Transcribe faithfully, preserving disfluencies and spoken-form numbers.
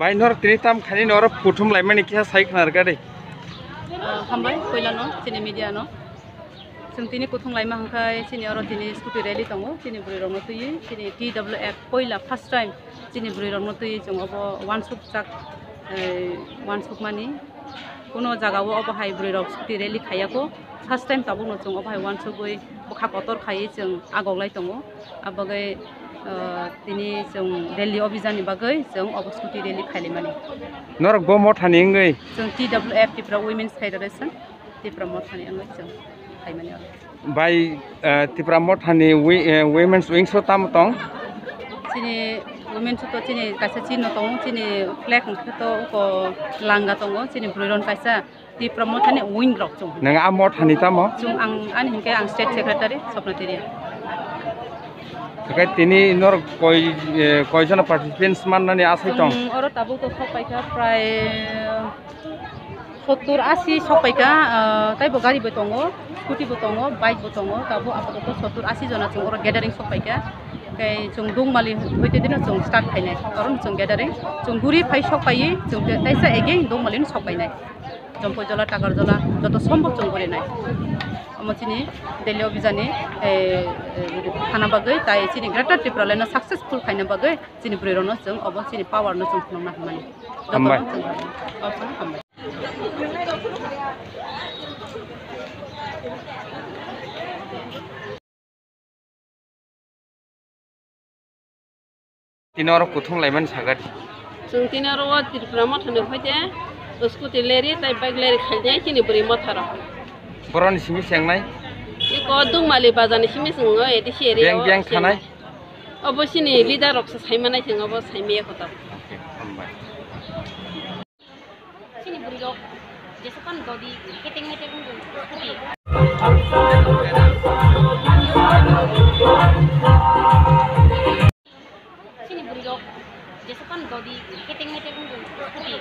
Bai, nor tini tam khani nor kuthum laimani kisa sai khnar gadi. Ah, hambai, poila no, chini media no. Chwng tini kuthum laima hwnkhe chini oro tini scooty rally tongo, chini bwrwi rokno twiwi, chini T W F poila first time chini bwrwi rokno twiwi chwng obo uansuk jak, eh, uansuk mani. Kuno jaga o obo hai bwrwi rok scooty rally khaiya ko. First time tabuk no chwng obo hai uansugwi bwkha kotor khaiwi chwng agok lai tongo. Abagwi, ah, tini chwng rally obijan ni bagwi chwng obo scooty rally khailaimani. Norok bo mothani wngwi? Chwng T W F, Tripura Women's Federation, Tripura mothani wngwi chwng khaimani oro. Bai, ah, Tripura mothani wi-, eh, women's wings o tamo tong? Chini women's to chini kaisa chinno tongo, chini flag hwnkhe to uko langa tongo, chini bwrwi rok kaisa Tripura mothani wing rok chwng. Nwng a mothani tamo? Chwng ang, ani hinkhe ang state secretary Swapna Teria. Hwnkhe tini norok koi, eh, koijono participants mannani asai tong? Chwng oro tabuk to sok paikha prai sottur ashi sok paikha, ah, taibo gari bo tongo, scooty bo tongo, bike bo tongo, tabuk apatoto sottur ashi jona chwng oro gathering sok paikha. Tei chwng Dungmali hoite dino chwng start khainai, oro chwng gathering, chwng guri phai sok paiwi chwng te-, teisa again Dungmali no sok painai. Jompoijola, Takarjola, joto sombok chwng gurinai. Omo chini Delhi obijani, eh, eh, thana bagwi, tai chini Greater Tipraland no successful khaina bagwi chini bwrwi rokno chwng obo chini power no chwng phunukna hwnmani. Hambai. Jotono chwng hambai. Hambai. Tini oro kuthum laimani sagadi. Chwng tini oro o Tripura mothani hoite scooty leri tai bike leri khainai chini bwrwi motha rok. Boroni simi chengnai? Iko Dungmali bazar ni simi chwng o A D C area o. Beng beng thanai? Obo chini leader rok se saimanai chwng obo saimaya kotor. Okay, hambai. Chini bwrwi rok jesapan dodi keteng meteng wngwi scooty. Chini bwrwi rok jesapan dodi keteng meteng wngwi scooty.